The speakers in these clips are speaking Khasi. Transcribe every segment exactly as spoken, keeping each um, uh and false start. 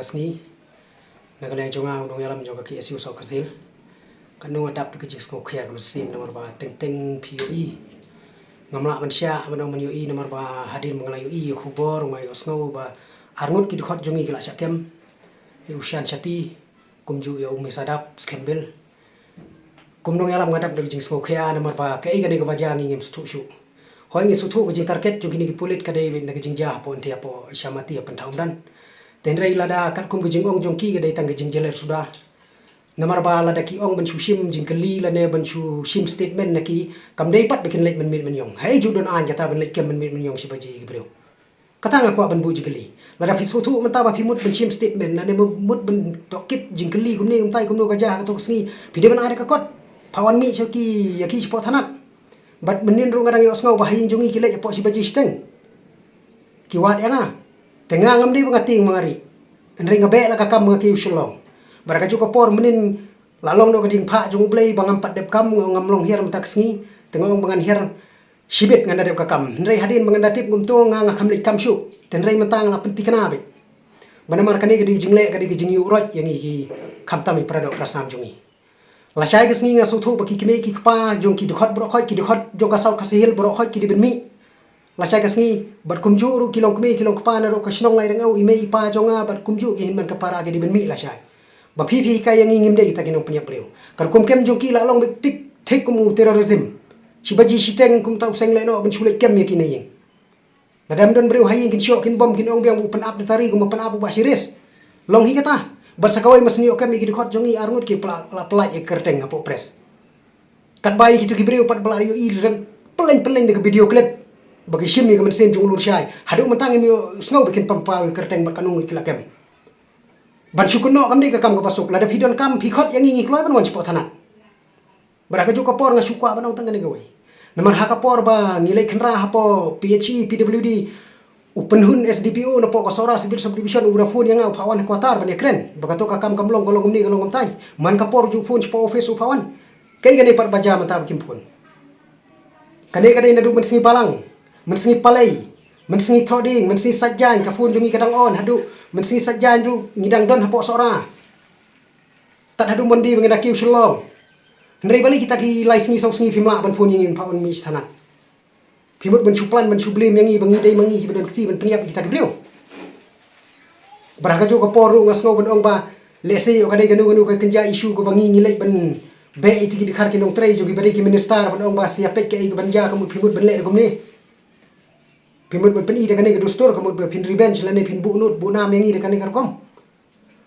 Sngi na ka liang jong nga u nongïalam jong ka K S U South Khasi Hills. Ka nong adap da ka jingsngewkhia ka mynsiem namar ba teng teng phi ïohi. Ngam lah ban shah ban ong ban ïohi namar ba hadien ba nga la ïohi ïa khubor nga ïohsngew ba arngut ki dkhot jong ngi ki la shah kem. Ïa u Shan Shati kumjuh ïa u Misadap Skembil. Kum nongïalam nga dap da ka jingsngewkhia namar ba kaei kane kaba jia ngi ngim sngewthuh shuh. Hooid ngi sngewthuh ka jingtarget jong kine ki pulit ka dei na ka jingjia hapoh Nongthymmai hapoh Shamati ha Pynthau Umdan. Tynrai lada katkum ka jingong jong ki ka dei tang ka jingjyller suda. Namar ba lada ki ong ban shu shim jingkylli lane ban shu shim statement na ki kam dei pat ba kin leit mynmiet mynïong. Haei ju don aiñ kata ban leit kem mynmiet mynïong shi baje ïa ki briew. Kata nga kwah ban buh jingkylli. Lada phi sngewthuh mynta ba phi mut ban shim statement lane mut ban tohkit jingkylli kumne kumtai kumno ka jia ha kato ka sngi. Phi dei ban ai da ka kot. Pha wan mih sha ki ïa ki shapoh thanat. Bad mynnin ruh nga dang ïohsngew ba ha ïing jong ngi ki leit hapoh shi baje shiteng. Ki wad ïa nga. Te nga ngam dei ba nga tieng ma nga rieh. Hynrei nga beh la ka kam nga kiew Shillong. Bad ha kajuh ka por mynnin la long noh ka diengphah jong U Blei ba ngam pat dep kam, ngam long hiar mynta ka sngi. Te nga ong ba ngan hiar shibit ngan da dep ka kam. Hynrei hadien ba ngan da tip kumto nga nga kham leit kam shuh. Te hynrei mynta nga la pynthikna beit. Ba namar kane ka dei jingleh ka dei ka jingïuhroit ïa ngi ki khamtam i para doh para snam jong ngi. Lashai ka sngi nga sngewthuh ba ki kmie ki kpa jong ki dkhot baroh khoit ki dkhot jong ka South Khasi Hills baroh khoit ki dei ban mih. Lashai ka sngi bad kumjuh ruh ki longkmie ki longkpa na ruh ka shnong Lairyngew i mei i pa jong nga bad kumjuh ki hynmen ka para ki dei ban mih lashai. Ba phi phi hikai ïa ngi ngim dei kita ki nongpynïap briew. Ka rukom kem jong ki la long beit tik thik kum u terrorism. Shi baje shiteng kumta u seng leh noh ban shu leit kem ïa ki na ïing. Lada ym don briew ha ïing kin shoh kin bom kin ong biang u pynap da tari kumba pynap u bah Shiris. Long hi kata. Bad sa kawei ma sniew kem ïa ki dkhot jong ngi arngut ki pla pla pla ïa kyrteng hapoh press. Katba ïa kitu ki briew pat ba la ïohi reng pyllein pyllein da ka video clip. Ba ki shim ïa ka mynsiem jong u lur shai. Haduh mynta ngim ïohsngew ba kin pynpaw ïa kyrteng bad ka nong ki la kem. Ban shu kynnoh kam dei ka kam kaba suk lada phi don kam phi khot ïa ngi ngi kloi ban wan shapoh thanat. Bad ha kajuh ka por nga shu kwah ban ong tang kane kawei. Namar ha ka por ba ngi leit khynra hapoh P H E P W D u pynhun S D P O napoh ka Sohra Civil Subdivision u da phone ïa nga u phah wan ha quarter ban ïakren ba kato ka kam kam long ka long kumne ka long kumtai. Man ka por ju phone shapoh office u phah wan. Kaei kane pat ba jia mynta ba kim phone. Kane ka dei naduh mynsngi Balang, mynsngi Palei, mynsngi Thohdieng, mynsngi Saitjaiñ ka phone jong ngi ka dang on haduh mynsngi Saitjaiñ ruh ngi dang don hapoh Sohra. Tad haduh Monday ba ngi da kiew Shillong. Hynrei balei kita ki lai sngi saw sngi phim lah ban phone ïa ngi ban phah wan mih sha thanat. Phi mut ban shu plan ban shu blame ïa ngi ba ngi dei ma ngi kiba don kti ban pynïap ïa kita ki briew. Bad ha kajuh ka por ruh nga sngew ban ong ba lehse ïoh ka dei kano kano ka kynja issue kaba ngi ngi leit ban beh ïa ki dkhar ki nongtrei jong kiba dei ki minister ban ong ba sa ïa peit kaei kaban jia ka mut phi mut ban leh da kumne. Phi mut ban pyni da kane ka dustur ka mut ba phin revenge lane phin buh nud buh nam ïa ngi da kane ka rukom.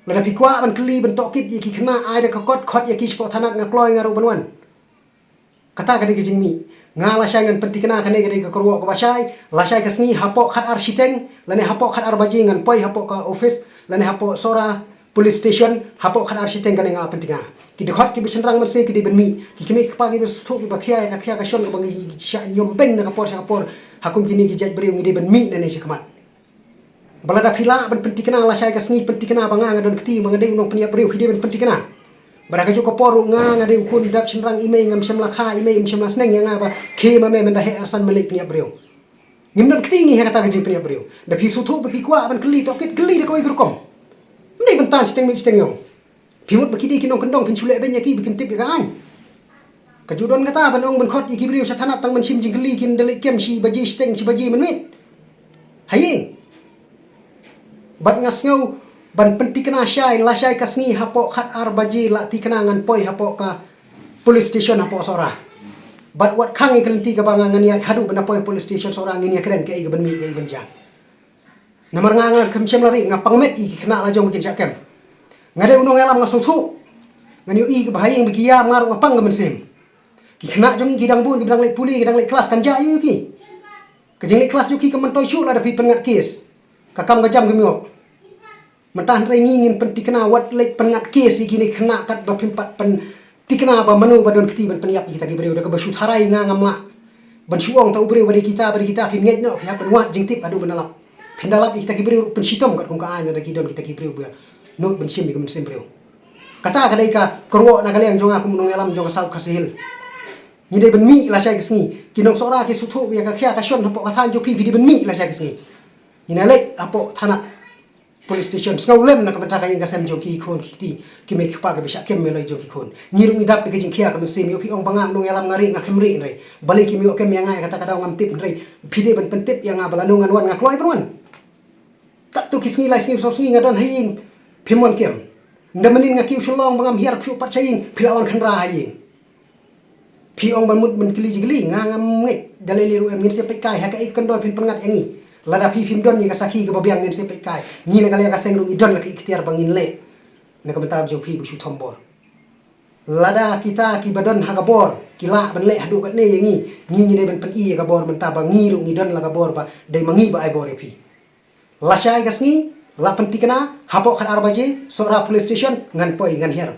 Lada phi kwah ban kylli ban tohkit ïa ki khynnah ai da ka kot khot ïa ki shapoh thanat nga kloi nga ruh ban wan. Kata ka dei ka jingmih. Nga lashai ngan pynthikna kane ka dei ka kyrwoh kaba shai, lashai ka sngi hapoh khatar shiteng lane hapoh khatar baje ngan poi hapoh ka office lane hapoh Sohra police station hapoh khatar shiteng kane nga pynthikna. Ki dkhot kiba shynrang mynsiem ki dei ban mih. Ki kmie ki kpa kiba sngewthuh kiba khia ïa ka khia ka shon kaba ngi shah ñiom beiñ na ka por sha ka por ha kum kine ki jait briew ngi dei ban mih nangne shakhmat. Ba lada phi lah ban pynthikna lashai ka sngi pynthikna ba nga nga don kti ba nga dei u nongpynïap briew phi dei ban pynthikna. Bad ha kajuh ka por ruh nga nga dei u khun dap shynrang i mei ngam shym la kha i mei im shym la sneng ïa nga ba khie ma me mynta heh arsan ma leit pynïap briew. Ngim don kti ngi ha kata ka jingpynïap briew. Da phi sngewthuh ba phi kwah ban kylli tohkit kylli da kawei ka rukom. Ym dei ban tan shiteng mih shiteng ïong. Phi mut ba ki dei ki nongkyndong phin shu leh beiñ ïa ki ba kim tip ïa ka aiñ. Ka ju don kata ban ong ban khot ïa ki briew sha thanat tang ban shim jingkylli kin da leit kem shi baje shiteng shi baje mynmiet. Ha ïing. Bad nga sngew ban pynthikna shai lashai ka sngi hapoh khatar baje la thikna ngan poi hapoh ka police station hapoh Sohra. Bad wat khang ïa ka lynti kaba nga ngan ïaid haduh ban da poi police station Sohra ngin ïakren kaei kaban mih kaei ban jia. Namar nga nga kham shym la rieh nga pang met ïa ki khynnah la jong ba kin shah kem. Nga dei u nongïalam nga sngewthuh. Ngan ïohi kiba ha ïing ba ki ïam nga ruh nga pang ka mynsiem. Ki khynnah jong ngi ki dang bun kiba dang leit pule ki dang leit klas kan jia ïa ki. Ka jingleit klas jong ki kam myntoi shuh lada phi pynngat case. Ka kam ka jam kim ïoh. Mynta hynrei ngi ngin pynthikna wat leit pynngat case ïa kine khynnah katba phim pat pynthikna ba mano ba don kti ban pynïap ïa kita ki briew da kaba shu tharai nga ngam lah ban shu ong ta u briew ba dei kita ba dei kita phin ngeit noh phi hap ban wad jingtip haduh ban da lap. Phin da lap ïa kita ki briew ruh pynshitom katkum ka aiñ lada ki don kita ki briew ba nud ban shim ïa ka mynsiem briew. Kata ka dei ka kyrwoh na ka liang jong nga kum u nongïalam jong ka South Khasi Hills. Ngi dei ban mih lashai ka sngi. Ki nong Sohra ki sngewthuh ïa ka khia ka shon hapoh ka thaiñ jong phi phi dei ban mih lashai ka sngi. Ngin ïa leit hapoh thanat. police station. Sngewlem na ka bynta ka ïing ka sem jong ki khun ki kti, ki mei ki kpa, ki ba shah kem mei loi jong ki khun. Ngi ruh ngi dap da ka jingkhia ka mynsiem, ïoh phi ong ba nga nongïalam nga rieh, nga khem rieh hynrei balei kim ïoh kem ïa nga ïa kata ka daw ngam tip hynrei phi dei ban pyntip ïa nga ba lano ngan wan nga kloi ban wan. Katto ki sngi lai sngi saw sngi nga don ha ïing phim wan kem. Ynda mynnin nga kiew shu long ba ngam hiar shuh pat sha ïing, phi la wan khynra ha ïing. Phi ong ban mut ban kylli jingkylli, nga ngam ngeit, da lei lei ruh em, ngin sa peit kai ha kaei ka kyndon phin pynngat ïa ngi. Lada phi phim don ïa ka sakhi kaba biang ngin sa peit kai. Ngi na ka liang ka seng ruh ngi don la ka iktiar ba ngin leh na ka bynta jong phi ba shu thombor. Lada kita kiba don ha ka bor ki lah ban leh haduh katne ïa ngi, ngi ngi dei ban pyni ïa ka bor mynta ba ngi ruh ngi don la ka bor ba dei ma ngi ba ai bor ïa phi. Lashai ka sngi la pynthikna hapoh khatar baje, Sohra police station ngan poi ngan hiar.